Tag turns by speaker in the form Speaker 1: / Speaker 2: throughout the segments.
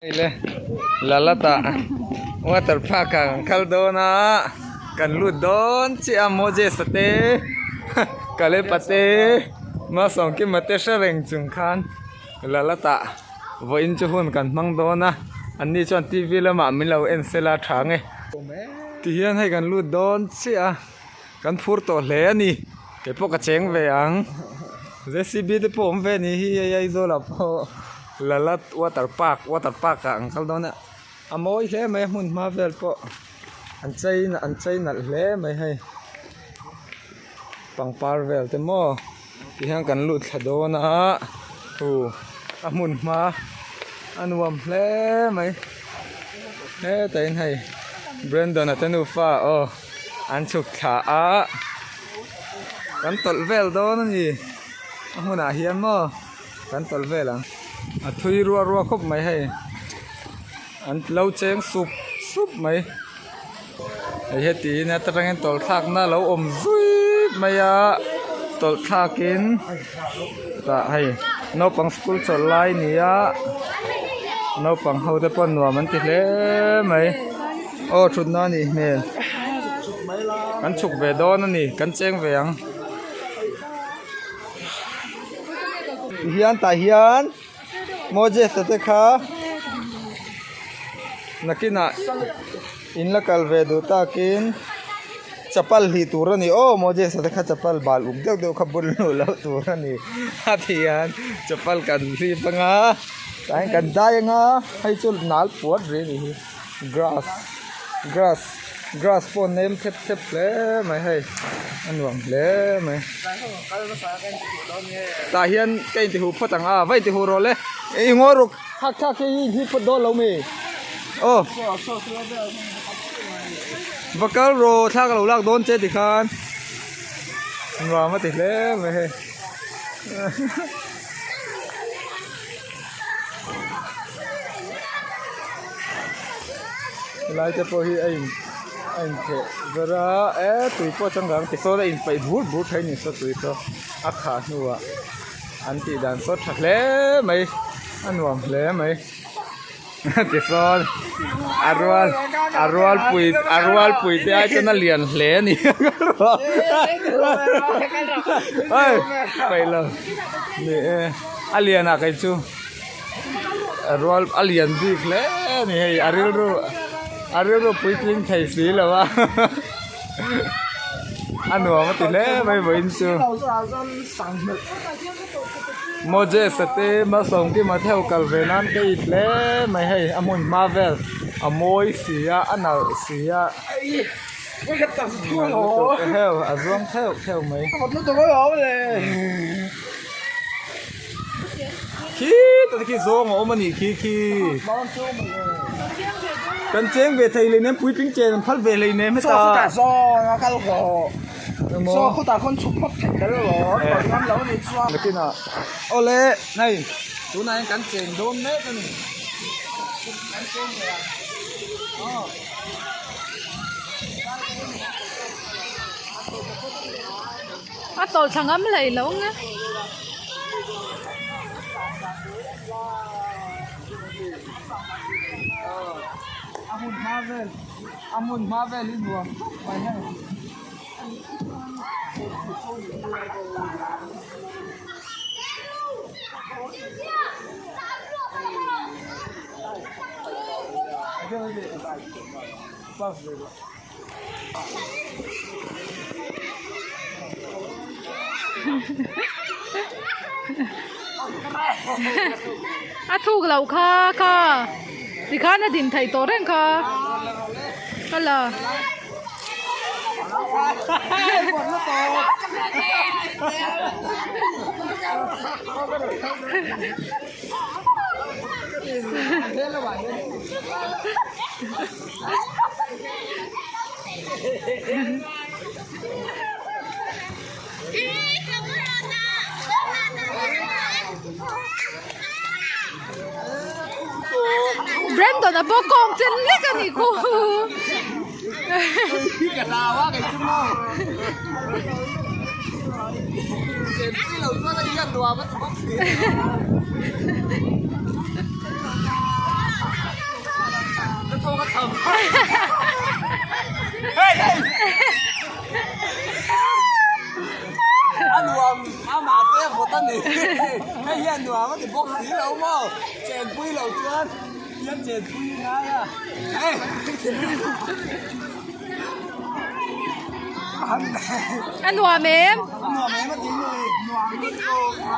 Speaker 1: Hei le Lalata water park ah kan kal dawn a kan lut dawn chiah a Moses a te Kalepa te Masawngkima te hre reng chung khan Lalata vawiin chu hun kan hmang dawn a an ni chuan T V lamah min lo en sela tha nge tihian hei kan lut dawn chiah a kan phur tawh hle a ni keipawh ka cheng ve ang J C B te pawh awm ve a ni hi hei Aizawl ah pawh. Lalat water park water park ah an kal dawn a a mawi hle mai a hmun hma vel pawh an chei an chei nalh hle mai hei pangpar vel te maw ti hian kan lut thla dawn a hu a hmun hma a nuam hle mai hetah hian hei Brandon a te nufa aw an chhuk thla a kan tawlh vel dawn a ni a hmunah hian maw. Kan tawlh vel ang. A thui ruah ruah khawp mai hei. An lo cheng sup sup mai. Hei heti in a tangin tawlh thlakna a lo awm zui mai a. Tawlh thlakin tah hei naupang school chawlh lai a ni a. Naupang ho te pawh nuam an ti hle mai. Aw thutna a nih hmel. Kan chhuk ve dawn a ni. Kan cheng ve ang. Tihian tah hian Moses a te kha nakinah in la kal ve duh takin chapal hlih tur a ni aw Moses a te kha chapal bal uk deuh deuh kha bun luh loh tur a ni a tihian chapal kan hlip anga tah hian kan dai anga hei chu nal puat rih a nih hi grass grass grass pawh a nem thep thep hle mai hei a nuam hle mai tah hian ka inti huh phawt ang a va inti huh rawh le i ngawi ruk khak khak hi i inhip phawt dawn lo mi aw va kal rawh thla ka lo lak dawn che tikhan nuam a ti hle mai hei. Helai te pawh hi a in a intheh ber a e tui pawh changkang ti sawn a inpeih bur bur thei a ni saw tui saw a khah hnuah an tih dan saw tha hle mai a nuam hle mai tisawn a rual a rual pui a rual pui te ai chuan a lian hle a ni peih lo ni e a lian ah kei chu. A rual a lian bik hle a ni hei a rilru a rilru puitling thei si lo a a nuam a ti hle mai vawiin chu Moses a te Malsawmkima te ho kal ve nan ka it hle mai hei a hmun hma vel a mawi si a a nalh si a a zuang theuh theuh mai. Khi tah te khi zawng a awm a nih khi khi kan cheng ve thei hleinem puitling chen an phal ve hleinem heta
Speaker 2: Saw khutah zawng a kal rawh saw khutah khawn chhuk phawt theih tel rawh an rawn ngam lo a nih chuan
Speaker 1: nakinah awle hei tunah hian kan cheng dawn mek a ni kan cheng ve ang aw.
Speaker 3: A tawlh thla ngam hlei lo nge.
Speaker 1: A hmun hma vel a hmun hma vel hi nuam khawp mai hei.
Speaker 3: A thuk loh kha kha tikhan a din theih tawh reng kha ka la. Brandon a pawh kawng chen lek a nih khu.
Speaker 2: A nuam a mahse a vawt a ni hei hian nuam a ti bawk si lo maw chenpui loh chuan hian chenpui a ngai a hei.
Speaker 3: A nuam em?
Speaker 2: A nuam em a ti ni nuam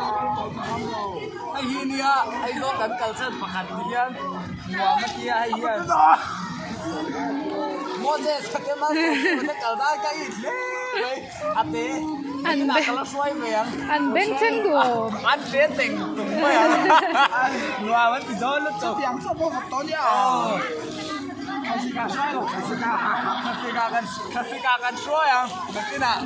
Speaker 2: hei hi nia Aizawl kan kal chhan pakhat ni hian nuam a tia hei hian Moses ka te mal te kal dan ka it hle mai a te an ka la hruai ve ang
Speaker 3: an beng cheng duh awm
Speaker 2: an hle teng tung mai ang nuam an ti dawn lutuk chutiang chu pawh vawt tawh nia Thlasika kan hruai ang nakinah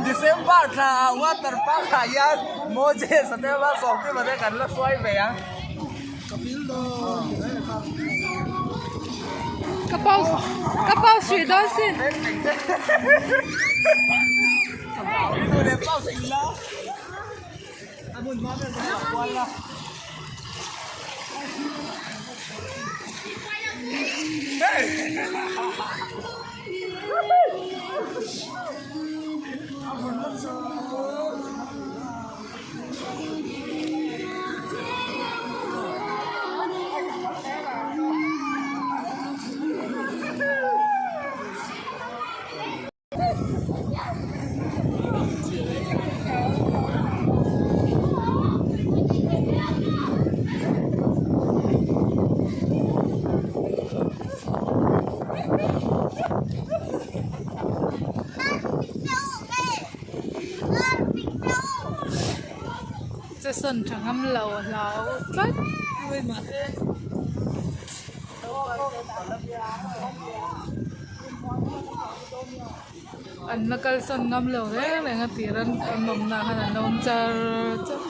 Speaker 2: December thla ah water park ah hian Moses a te Malsawmkima te kan la hruai ve ang.
Speaker 3: Ka pause ka pause hrih dawn sin. Che sawn tha ngam lo a hlau tlat mai mahse. An la kalsawn ngam lo reng reng a tir an awmna ah khan an la awm char char.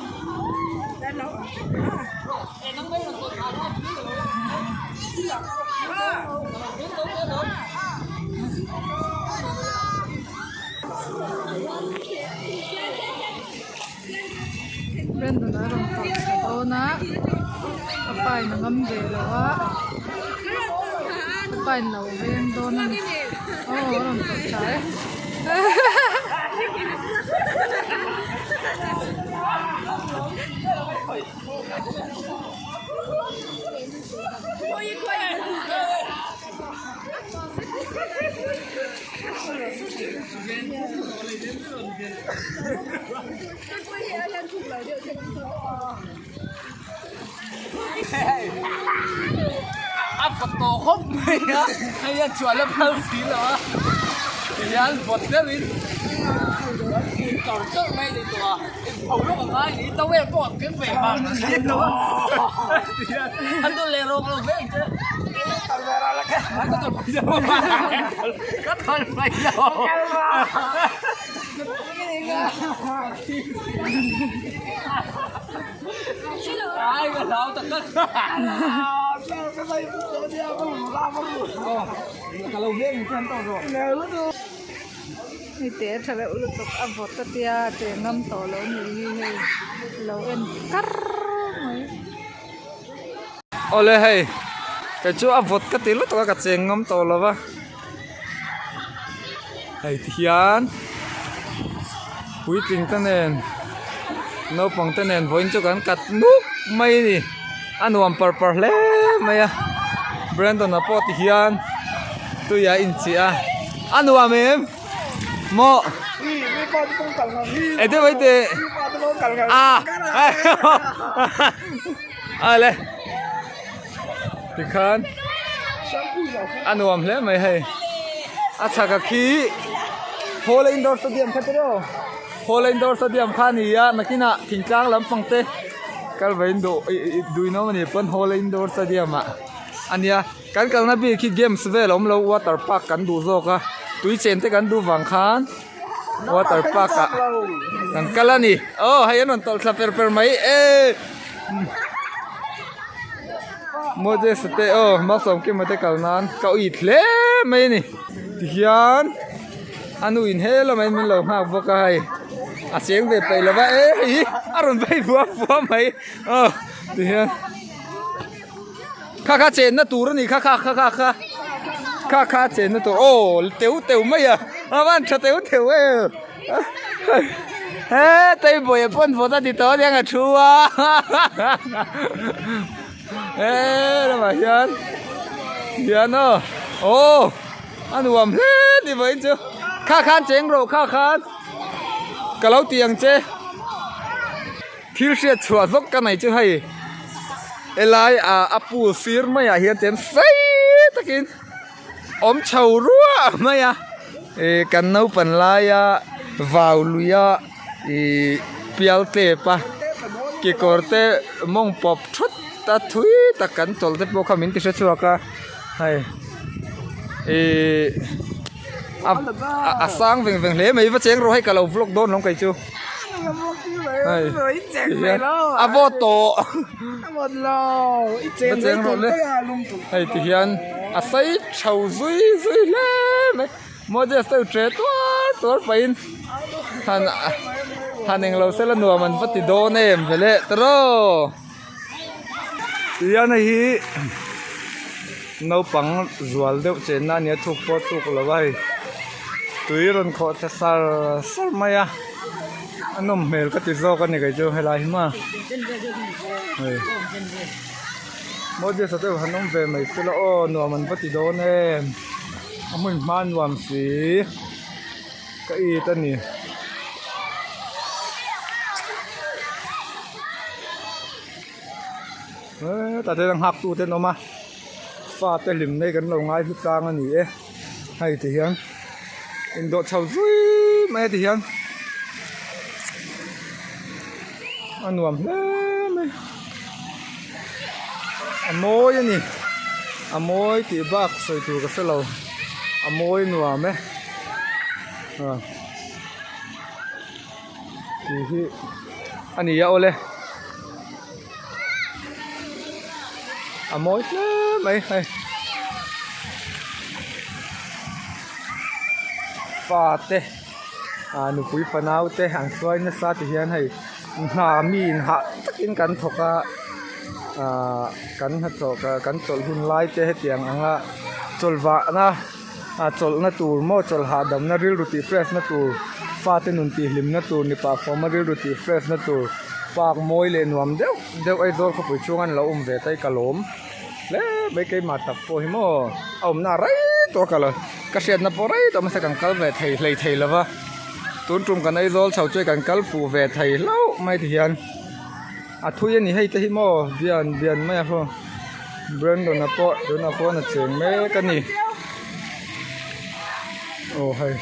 Speaker 3: Brandon a rawn tawlh thla dawn a a pa in a ngam ve lo a a pa in lo veng dawn a ni aw a rawn tawlh thla e
Speaker 2: A vawt tawh khawp mai a hei a chhuah la phal si lo a tihian vawt deuhin kan kun chawr chawr mai ni tawh a inpho lawk a ngai ni towel pawh an keng ve vang a ni lo a tihian an dawlh leh rawk lo vek che ka tawlh mai lo.
Speaker 3: Hei te a tha reuh lutuk a vawt a tia che ngam tawh lo a nih hi hei lo en kar mai.
Speaker 1: Awle hei kei chu a vawt ka ti lutuk a ka cheng ngam tawh lo va. Hei ti hian puitling te nen naupang te nen vawiin chu kan kat nuk mai a ni a nuam par par hle mai a Brandon a pawh ti hian tui a inchiah a a nuam em maw eng te mai teh a ale. Tikhan a nuam hle mai hei a chhak a khi Hall Indoor Stadium kha tiraw Hall Indoor Stadium kha a ni a nakinah thingtlang lampang te kal ve in duh ih duh in awm a nih pawn Hall Indoor Stadium ah a nia kan kalna bik hi games vel a awm lo water park kan duh zawk a tui chen te kan duh vang khan water park ah kan kal a ni aw hei an rawn tawlh thla per per mai e. Moses te aw Malsawmkima te kal nan ka uit hle mai a ni tihian a nu in he lamah in min lo nghak bawk a hei a cheng ve peih lova e hei hi a rawn vei fua fua mai aw tihian kha kha chenna tur a ni kha kha kha kha kha. Kha kha a chenna tur aw teu teu mai a a van tha teu teu em he table pawn vawt a ti tawh aniang a thu a he lamah hian hian aw aw a nuam hle ni vawiin chu kha khan cheng rawh kha khan ka lo ti ang che. Thil hriat chhuah zawk ka nei chu hei helai ah a pool sir maiah hian chen sei takin awm chho ruah mai a ih kan naupan laia vau luia ih pial tep a kekawr te mawng pawp thut a thui tak kan chawlh te pawh kha min ti hre chhuak a hei ih a sang veng veng hle mai va cheng rawh hei ka lo vlog dawn lawm kei chu. A vawt tawh va cheng rawh le hei ti hian a sei tho zui zui hle mai Moses te tre tuar tuar pahin han han englo sela nuam an va ti dawn em vele tiraw tihian hei hi naupang zual deuh chenna a nia thuk pawh tuk lo a hei tui rawn khawh thla sar sar mai a a nawm hmel ka ti zawk a ni kei chu helai hi maw hei Moses a te han awm ve mai sela aw nuam an va ti dawn em a hmun hma nuam si ka it a ni. Hetah te hian nghak tu te an awm a fate hlim nei kan lo ngai hlu tlang a ni e hei ti hian indawh chho zui mai a ti hian a nuam hle mai a mawi a ni a mawi tih bak sawi tur ka hrelo a mawi nuam e ah tih hi a ni a awle. A mawi hle mai hei pa te ah nupui fanau te an hruai nasa ti hian hei hna mi in hah takin kan thawk a ah kan hnathawh kan chawlh hun lai te hetiang anga chawlh vahna ah chawlhna tur maw chawlh hahdamna rilru tih fresh na tur fate nun tih hlimna tur ni pah fawma rilru tih fresh na tur park mawi leh nuam deuh deuh Aizawl khawpui chhunga an lo awm ve ta hi ka lawm hle mai keimah tak pawh hi maw a awmna rei tawh ka lo ka hriatna pawh rei tawh mahse kan kal ve thei hlei thei lo va tun tum kan Aizawl chho chu kan kal fuh ve thei hlauh mai ti hian a thui a ni hei te hi maw bian bian mai a haw. Brandon a pawh tunah khuan a cheng mek a ni aw hei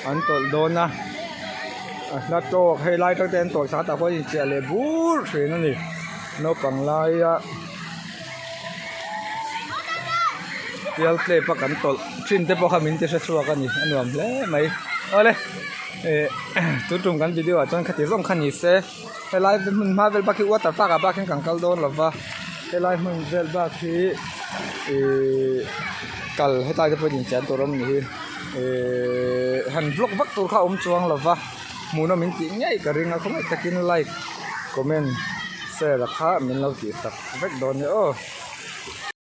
Speaker 1: an tawlh dawn a a hla tawk hei lai tang te an tawlh thla tah pawh a inchiah leh bur thin a ni naupang laia pial tlep a kan tawlh thin te pawh kha min ti hre chhuak a ni a nuam hle mai awle eh tun tum kan video ah chuan khati zawng kha ni se. Helai hmun hma vel bak hi water park ah bak hian kan kal dawn lo va helai hmun vel bak hi ihh kal hetlai te pawh inchian tur a awm ni hi ihh han vlog vak tur kha a awm chuang lo va hmuhnawm in tih ngei ka ring a khawngaih takin like comment share a kha min lo tih sak vek dawn nia aw.